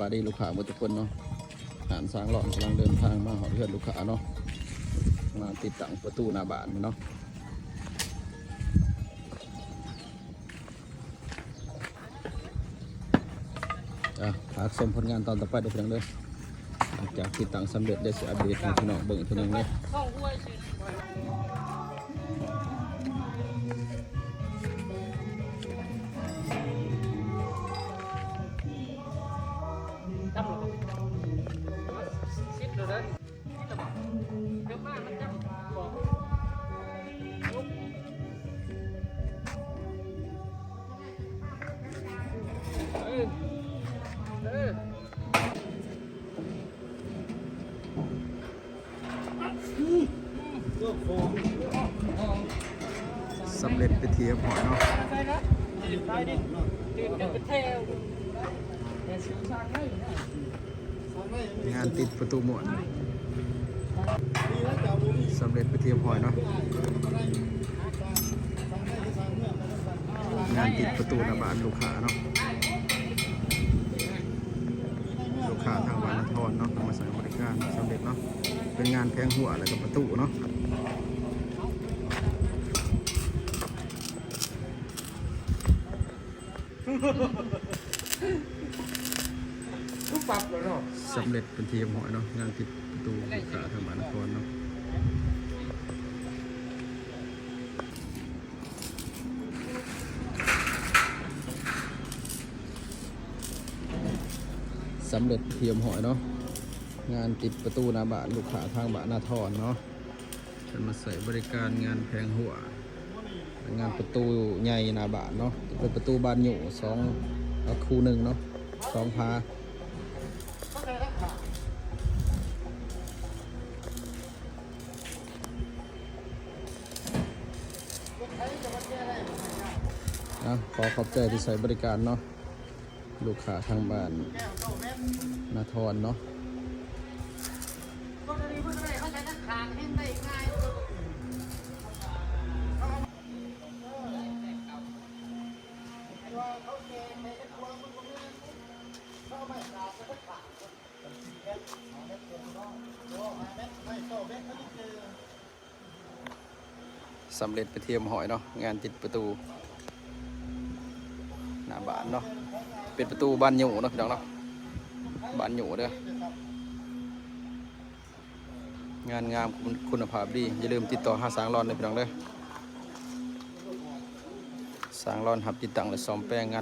ສະບາຍດີລູກຄ້າໝົດທຸກຄົນເນາະ. ຮ້ານຊ່າງຫຼອນກຳລັງເດີນທາງມາຮອດເຮືອນລູກຄ້າເນາະ ມາຕິດຕັ້ງປະຕູໜ້າບ້ານເນາະ. ອ່ະ ຝາກຊົມຜົນງານຕອນຕໍ່ໄປເດີພີ່ນ້ອງເດີ. ຫຼັງຈາກຕິດຕັ້ງສຳເລັດ ດຽວຊິອັບເດດໃຫ້ພີ່ນ້ອງເບິ່ງອີກເທື່ອໜຶ່ງເດີ. ສຳເລັດເປັນທີ່ຮຽບຮ້ອຍເນາະ. ງານຕິດປະຕູມ້ວນ ສຳເລັດເປັນທີ່ຮຽບຮ້ອຍເນາະ. ງານຕິດປະຕູໜ້າບ້ານລູກຄ້າເນາະ. ລູກຄ້າທາງບ້ານນາທອນເນາະ ເຂົ້າມາໃຊ້ບໍລິການສຳເລັດເນາະ. ເປັນງານແຜງຮົ້ວ ແລ້ວກໍປະຕູເນາະ. ສຳເລັດເປັນທີ່ຮຽບຮ້ອຍເນາະ ງານຕິດປະຕູລູກຄ້າທາງບ້ານນາທອນເນາະ. ສຳເລັດຮຽບຮ້ອຍເນາະ ງານຕິດປະຕູໜ້າບ້ານລູກຄ້າທາງບ້ານນາທອນເນາະ. ເພິ່ນມາໃຊ້ບໍລິການງານແຜງຮົ້ວ ງານປະຕູໃຫຍ່ໜ້າບ້ານເນາະ. ເປັນປະຕູບານຫຍູ້ສອງ ເອົາຄູ່ໜຶ່ງເນາະ ສອງຝາ. ອ່ະ ຂໍຂອບໃຈທີ່ໃຊ້ບໍລິການເນາະ. ລູກຄ້າທາງບ້ານນາທອນເນາະ. ສຳເລັດໄປທີ່ຮຽບຮ້ອຍເນາະ ງານຕິດປະຕູໜ້າບ້ານເນາະ. ເປັນປະຕູບານຫຍູ້ເນາະ ພີ່ນ້ອງເນາະ ບານຫຍູ້ເດີ. ງານງາມ ຄຸນນະພາບດີ. ຢ່າລືມຕິດຕໍ່ຫາຊ່າງຫຼອນເດີ ພີ່ນ້ອງເດີ. ຊ່າງຫຼອນຮັບຕິດຕັ້ງ ແລະ ສ້ອມແປງງານ